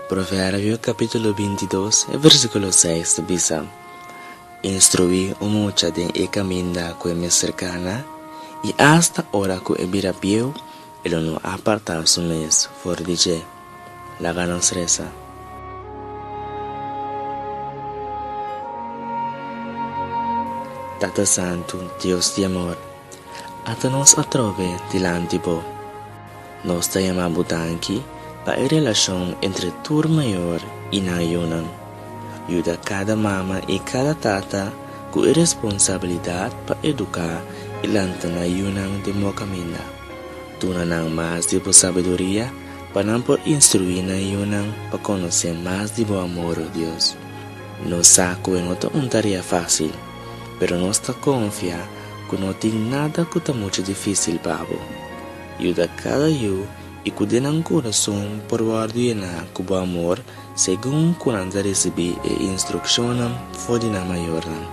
Proverbio kapítulo 22, versíkulo 6 ta bisa, Instruí un mucha den e kaminda ku e mester kana, i asta ora ku e bira bieu, e lo no apartá su mes for di dje. Laga nos resa. Tata Santu, Dios di amor, ata nos atrobe dilanti Bo. Nos ta yama Bo danki pa e relashon entre tur mayor i nan yunan. Yuda kada mama i kada tata ku e responsabilidat pa eduká i lanta nan yunan den bo kaminda. Duna nan mas di bo sabiduria pa nan por instruí nan yunan pa konosé mas di bo amor, o Dios. Nos sa ku e no ta un tarea fásil, pero nos ta konfia ku no tin nada ku ta muchu difísil pa bo. Yuda kada yu i ku den nan kurason por wòrdu yená ku bo amor segun ku nan ta risibí e instrukshonnan for di nan mayornan.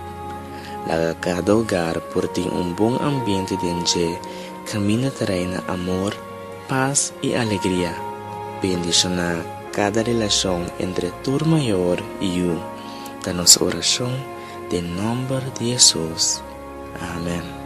Laga kada hogar por tin un bon ambiente den dje kaminda ta reina amor, pas i alegria. Bendishoná kada relashon entre tur mayor i yu, ta nos orashon den nòmber di Hesus. Amèn.